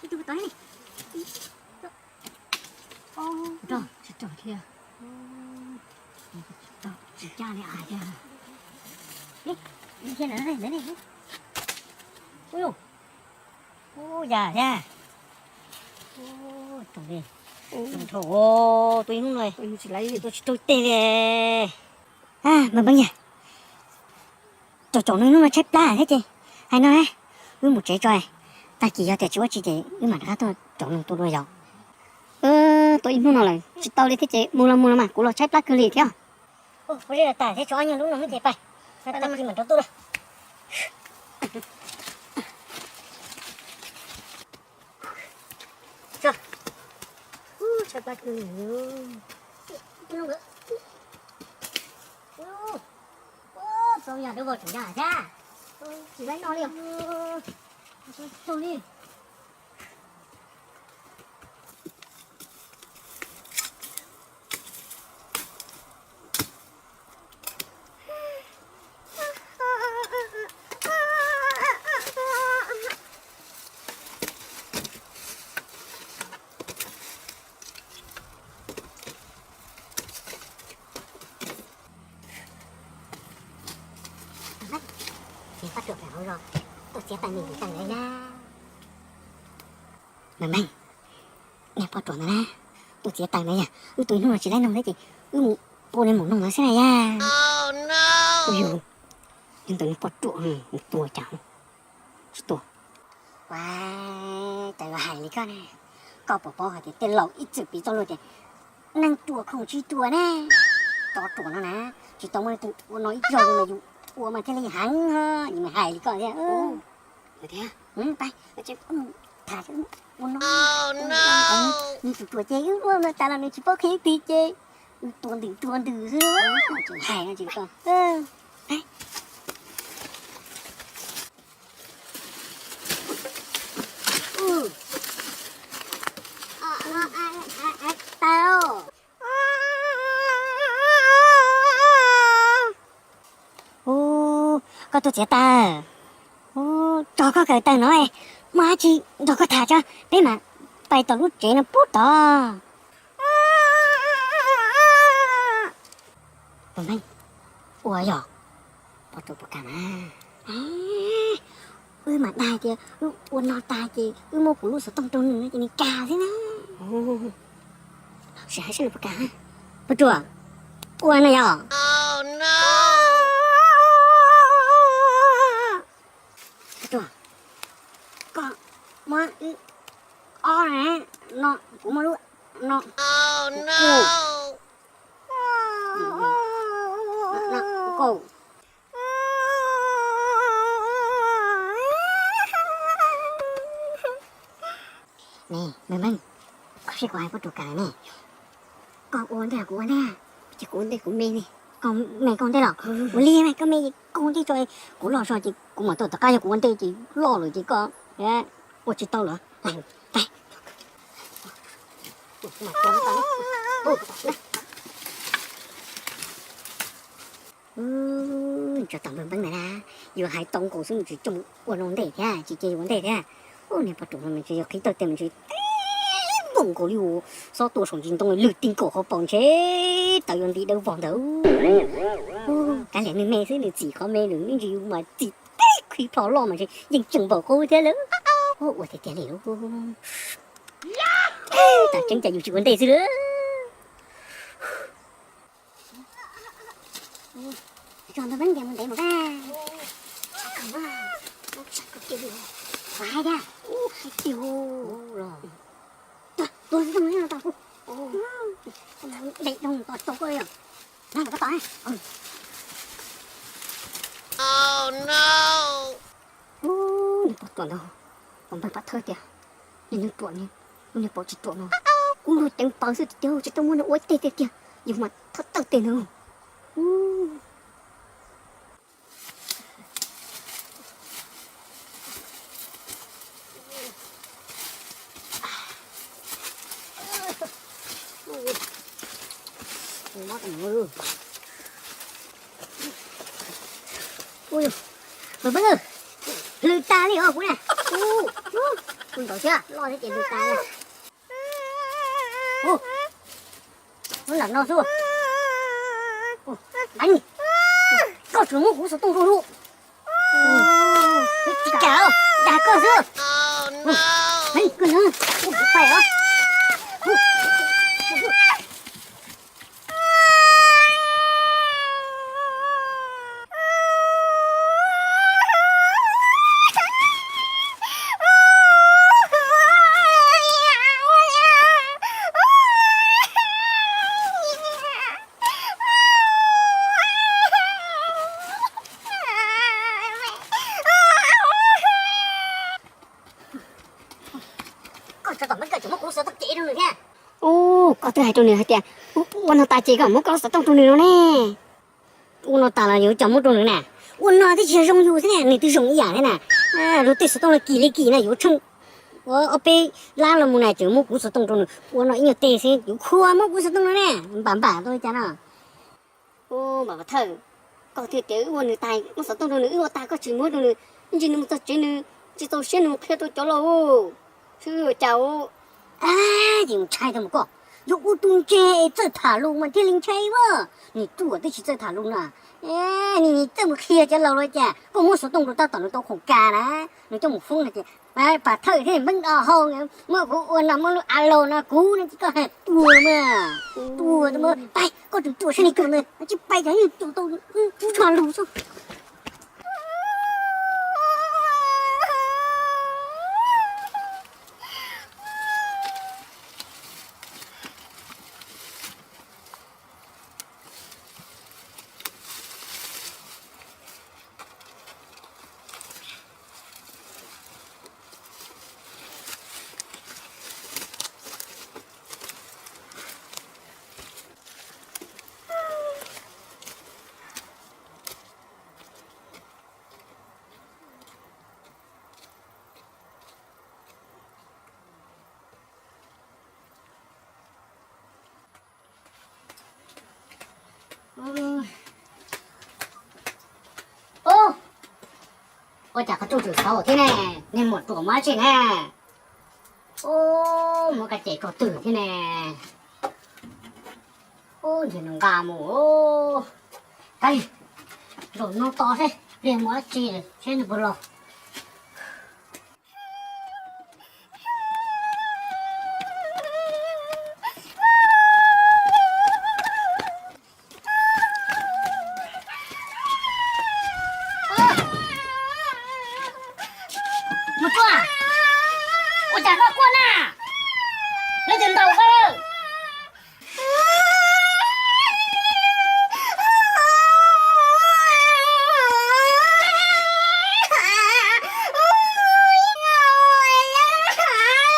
Ib tug tod ne. Rov tsis rov thiab. Tsis caj li as thiab. Ub, yam thiab. Ub, zoo li, zoo li, tus ib hnub no tua tsis tau teg li. Npawg Npeeb yawg, caum caum no ib hnub no tshaib plab thiab ces hais no, wb mus tsev tso, tag kis yog tias tsis ua tsi ces wb mam rov qab tuaj caum no tua dua yom. Tua ib hnub no lawm tsis tau li thiab ces mus los mus los mas kuv los tshaib plab kawg li thiab. Ua li tas thiab, tshuav ob nyuag lub no xwb ces pais, tag kis mam rov tuaj na. Tshaib plab kawg li. Tau yog dab vau tseem yog thiab, tsis laib noj li. Tau li. Niag poj ruam hauv zos tuaj txiav taws me ntsis taws na yog. Meej meej, niag poj ruam ntawd na, tuaj txiav taws na yog, wb tus ib hnub no tsis laib noog thiab ces wb mus pua nws mus noog no xwb na yog. Ua yog, yog ntawm niag poj ruam mus tua cas tsis tua. Ua, cas yuav hais li koj ne, koj puas paub hais tias tej laus ib txwm piv txoj lus tias neeg ruam khoom tsis ruam ne. Cov ruam no na, tsis tau muaj leej twg ua no ib zaug li mas yus ua mas thiaj li heev, yus mas hais li koj thiab. Thiab, pab, tham ua no, nws ruam ruam ces wb ua tas los nws tsis paub qhia ib tug ces wb tua ntws tua ntws xwb, tseem hais no tsis koj. Tau. Ub, koj tuaj txiav taws. Ub, tso koj kawm taws no, muaj dab tsi nrog koj tham tso, peb mam pais tom lub tsev no pub tod. Ua yog, poj ruam puas kam na? Wb mam dag tias wb ua no tag ces wb muab kuv lub xov tooj rau nws no ces nws kam xwb na. Sim hais seb nws puas kam. Poj ruam, ua no yog. Poj ruam, koj muab wb ob no, kuv muab lub no, kuv kuj, kuv kuj. Ne, Meej Meej, koj saib kuv hais poj ruam kam ne. Koj ua ntej kuv ua ntej. Ces kuv ua ntej kuv me ne. Koj me koj ua ntej los? Ua li mas koj me koj ua ntej tso, kuv loj zog ces kuv mam tuaj tom qab, yog kuv ua ntej ces loj lawm ces koj ua tsis tau lawm. Tso tom Meej Meej ntawd na, yus hais tau nkaus xwb nws tsis coj mus ua no ntej thiab, tsis cia yus ua ntej thiab. Ub, niag poj ruam no mas ntshe yog qhib tawg tes mas ntshe npaum nkaus li, xob tua saum ntsis ntoo lwg ti nkaus qhov paus ntshe tawv yuav nti dawb vog ntawd. Kav liam nws me xwb, nws txim qhov me, nws me ntsis yus mas txim tib qhib plho loj mas ntshe yeej tseem npaum qub thiab lawm. Ua tiag tiag li. Tam tseeb cas yus tsis ua ntej xwb lawm. Tso ntawd, mus ntev mus ntev mus. Hais tias, hais tias, tua zoo no tau, ntev dhau tos tau koj li os. Nag los koj tos. Ub, niag poj ruam ntawd, pom npawg pom thawj tias niag neeg ruam ne, niag pom tsis ruam no, kub lug ceev paws xwb tiag, tsis tau muaj neeg ua teg tiag tiag, yus mas thawj tawj teg ntawd. Ua, Meej Meej, hlwv tas li os kuv na. Ntawd thiab, loj thiab ces ntws tas. Ub, lub nram no xwb. Ub, Meej, koj tseem muab kuv xov tooj rau lub. Tsis kam, dag koj xwb. Meej, koj nyob, kuv pais os. Koj tseem muab kuv xov tooj cev rau nws thiab. Ub, koj twb hais rau nws hais tias ua no tas ces koj muab koj lub xov tooj rau nws no ne. Ua no tas los yuav coj muab rau nws na. Ua no twb tsis yog zoo yus thiab na, nws twb zoo ib yam thiab na. Luag tej xov tooj no kim li kim na, yuav tsheej ua ob peb lab los mus na, tseem muab kuv xov tooj rau nws. Ua no ib nyuag teg xwb yuav khua muab kuv xov tooj no ne. Npam npam tau li cas no. Ub, Npam Thawj, koj thiaj tias wb ua nws tas, muab xov tooj rau nws, wb ua tas koj tsis muab rau nws, ib ntsis nws mus txog tsev nws tsis txaus siab nws mus qhia rau cov laus. Seb wb ua cas ua. Ces ntshai tau mus koj, yog ua tus ntse es txawj tham lus mas thiaj li ntshai mas, nws ruam twb tsis txawj tham lus na. Nws txawj mus qhia cov laus los cas, koj muab xov tooj rau tab tom nws tau khoom kas na, nws coj mus foob no ces Npam Thawj thiab Npam Thawj hau, muab kuv ua no muab lub av laus no kuv no ces koj hais tuag mas, tuag mas, pais koj tseem ruam saib nws ruam ntawd tsis pais cov yeej ruam tau ntsuag lus xwb. Ub, ua cas qhov rooj tseem xauv thiab ne, niag muam ruam mob tsev ne. Ub, muab koj cem tog twg thiab ne. Ub, nrhiav nws nqa mus. Kav liam, zaum no tos seb pliag mus dab tsi seb nws puas los. Mus tsuag, ua cas koj quaj na? Leej twg ntaus koj lawm?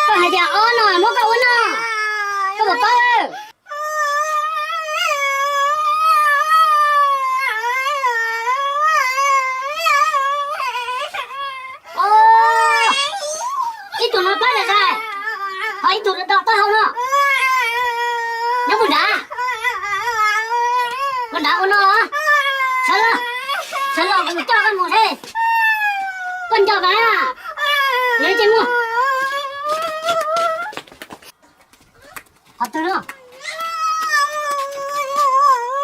Koj hais tias ob no muab koj ua noj, koj puas paub? Ib tug no pab daim daim, ho ib tug do taub hau no. Nyob puag nrad, puag nrad ua no. Sawv los, sawv los kuv coj koj mus seb. Koj nco mas, yog ces mus. Qhov twg no?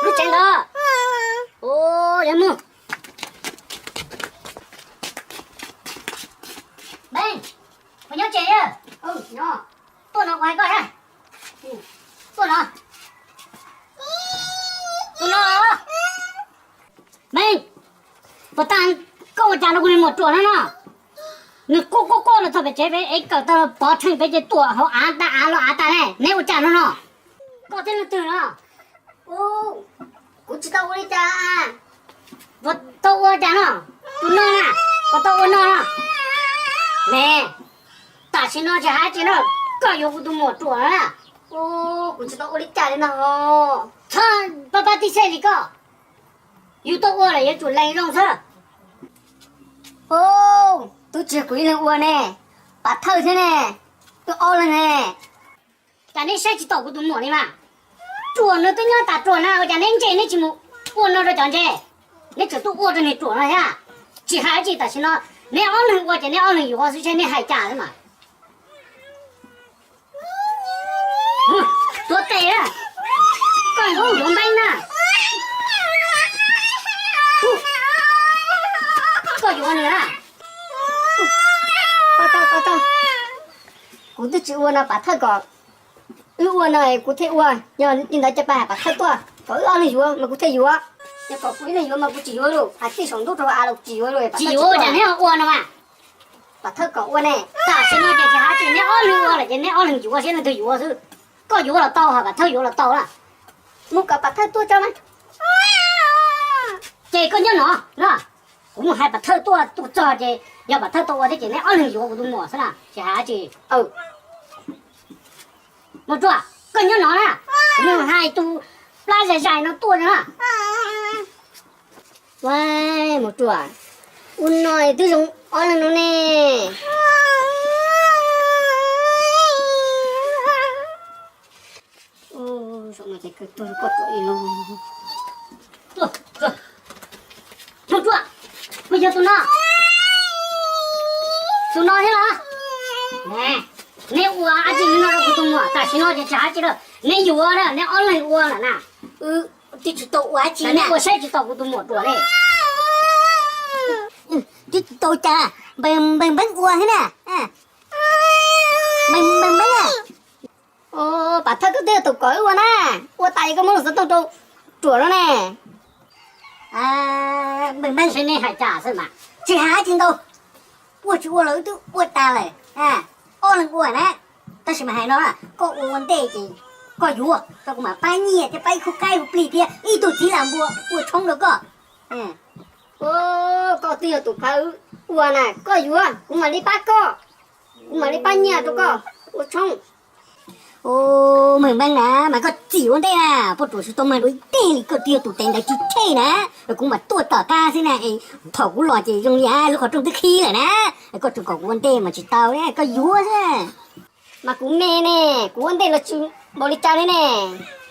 Lub tsev ntawd. Ua, yog mus. Npeej, puas nyob tsev? Tuaj no kuv hais koj na. Tuaj no. Tus no. Npeej, puas tas koj ua cas rau kuv niag muam ruam no no? Nws quaj quaj quaj los txog pem tsev pem es kawm tau pov rheej pem ces tuam hauv av tas av los av tas ne, neb ua cas no no? Koj thiab leej twg no? Kuv tsis tau ua li cas. Puas tau ua cas no? Tus no na, puas tau ua no no? Ne, tam sim no tsis hais tsis no, koj yuav kuv tus muam ruam na. Kuv tsis tau ua li cas li no. Txhob pab pab tib xej li koj. Yus tau ua lawm yuav tsum lees zoo xwb. Twb tsis yog kuv ib leeg ua ne, Pam Thawj thiab ne, wb ob leeg ne. Cas neb saib tsis taus kuv tus muam li mas? Ruam nws twb nyob tas ruam na, ua cas neb ntse neb tsis mus ua no rau cov ntse? Neb tseem tuaj ua rau niag ruam no thiab. Tsis hais dab tsi, tam sim no neb ob leeg ua ces neb ob leeg yuav xwb, saib neb hais cas xwb mas. Kuv twb tsis ua no, Pam Thawj kom wb ua no kuv thiaj ua. Yog li ntawd cia pab Pam Thawj tuaj kom wb ob leeg yuav mas kuv thiaj yuav. Yog kom kuv ib leeg yuav mas kuv tsis yuav lauj, hais txij saum ntuj rau av los kuv tsis yuav lauj. Tsis yuav, cas neb ua no mas? Pam Thawj kom ua ne. Tam sim no ces tsis hais tias neb ob leeg ua lawm ces neb ob leeg yuav siab leej twg yuav xwb. Koj yuav los tau, ho Pam Thawj yuav los tau na. Mus kom Pam Thawj tuaj tso mas. Ces koj nyob no na, kuv mus hais Pam Thawj tuaj, tuaj txog ces yog Pam Thawj tau ua thiab ces neb ob leeg yuav kuv tus muam xwb na, tsis hais dab tsi. Mus Ruam, koj nyob no na, kuv mus hais tus plab zais zais no tuaj na. Ua, Mus Ruam, ua no twb zoo ob leeg no ne. Zaum no ces kawg tuag koj tuam ib lub. Mus Ruam, koj yog tus no, tus no thiab los? Neb ua dab tsi no rau kuv tus muam? Tam sim no ces tsis hais dab tsi lawm, neb yuav na, neb ob leeg ua lawm na. Twb tsis tau ua dab tsi, neb ua saib tsis taus kuv tus muam Ruam ne. Twb tsis tau cas, npawg Npeeb ua thiab na. Npawg Npeeb, Pam Thawj koj twb yog tus kom wb ua na, ua tas es koj muab lub xov tooj rau Ruam no ne. Npawg Npeeb, saib neb hais cas xwb mas. Tsis hais dab tsi ntau, ua tsis ua los wb twb ua tas lawm, ob leeg ua na. Tab sis mas hais no, koj ua ua ntej ces koj yuav rau kuv mam pab nyiaj thiab pab ib khub qaib hu plig thiab ib tug txiv lam npua ua tshoob rau koj. Koj twb yog tus pab wb ua na, koj yuav kuv mam li pab koj, kuv mam li pab nyiaj rau koj ua tshoob. Npawg Npeeb na, mas koj txim ua ntej na, puab Ruam tsis tau mag dua ib teg li, koj twb yog tus teev ntawd tsis tseg na, kuv mam tuaj tom qab xwb na. Thaum kuv los ces zoo li lub qhov rooj twb qhib lawm na, koj tsuas kom kuv ua ntej mas tsis tau, koj yuav xwb. Mas kuv me ne, kuv ua ntej los tsis npaum li cas li ne,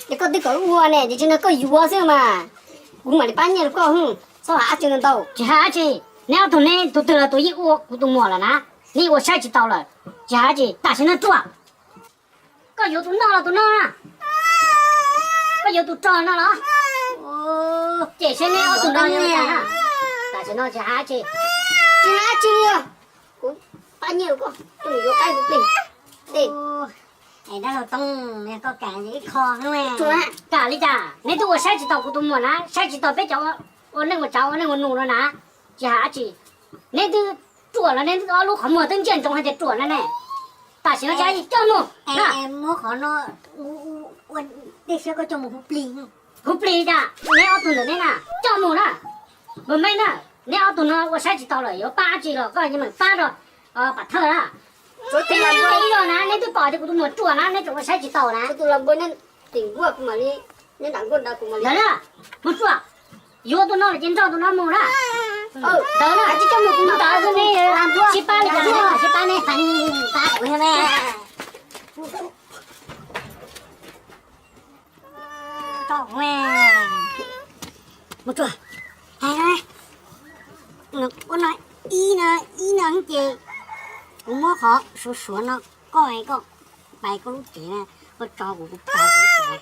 ces koj twb kom wb ua ne, ces tsis nrog koj yuav xwb mas, kuv mam li pab nyiaj rau koj, txhob hais dab tsi ntau. Tsis hais dab tsi, neb ob tug ne tus twg los tus yeej ua kuv tus muam lawm na, neb ua saib tsis taus lawm, tsis hais dab tsi, tam sim no Ruam. Koj yuav tus noj los tus noj na? Koj yuav tus rog no los? Ces saib neb ob tug no yuav cas na. Tam sim no tsis hais dab tsi, tsis hais dab tsi li os. Kuv pab nyiaj rau koj, koj mus yuav qaib hu plig dej. Es dab laug Tooj, koj kam ib qho, kam li cas? Neb twb ua saib tsis taus kuv tus muam na, saib tsis taus peb cov ua neej ua tsav ua neej ua nus no na, tsis hais dab tsi. Neb twb Ruam los neb ob lub qhov muag twb ntsia ntsoov hais tias Ruam no ne. Tam sim no tsis hais dab tsi, coj mus. Muab qhov no, ua tej siab koj coj mus hu plig. Hu plig li cas? Neb ob tug ntawm neb na, coj mus na. Npawg Npeeb na, neb ob tug no ua saib tsis taus lawm, yuav pab dab tsi los koj yeej meem pab rau Pam Thawj na. Peb ib zaug na, neb twb pom tias kuv tus muam Ruam na, neb tseem ua saib tsis taus na. Ntawd na, Mus Ruam, yuav tus no lawm ces nrog tus no mus na. Ntawd na, ntawd xwb ne, sib pab li cas, sib pab ne, pab kuv thiab ne. Mus Ruam, hais no, ua no, ib no, ib no ces kuv muab qhov suav suav no koj, koj pais koj lub tsev na, koj tso kuv, kuv pais kuv lub tsev.